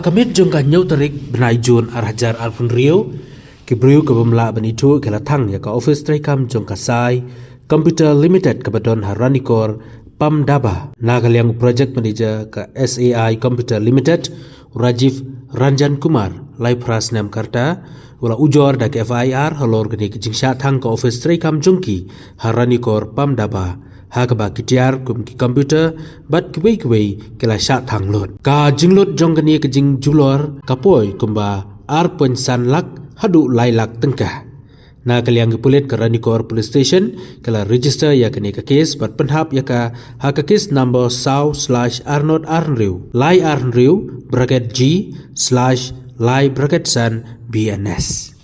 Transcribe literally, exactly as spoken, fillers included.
Ka miet jong ka hynñiew tarik bnai Jun ar hajar arphew hynriew, ki briew kiba ym lah ban ithuh ki la thang ïa ka office treikam jong ka Sai Computer Limited kaba don ha Ranikor, Pamdaba. Na ka liang u project manager ka Sai Computer Limited, u Rajiv Ranjan Kumar, laiphew phra snem ka rta, u la ujor da ka F I R halor kane ka jingshah thang ka office treikam jong ki ha Ranikor, Pamdaba, ha kaba ki tiar kum ki computer bad kiwei kiwei ki la shah thang lut. Ka jinglut jong kane ka jingjulor ka poi kumba ar point san lak haduh lai lak tyngka. Na ka liang ki pulit ka Ranikor Police Station ki la register ïa kane ka case bad pynhap ïa ka ha ka case number saw slash ar not ar hynriew, lai ar hynriew, bracket G, slash lai bracket san B N S.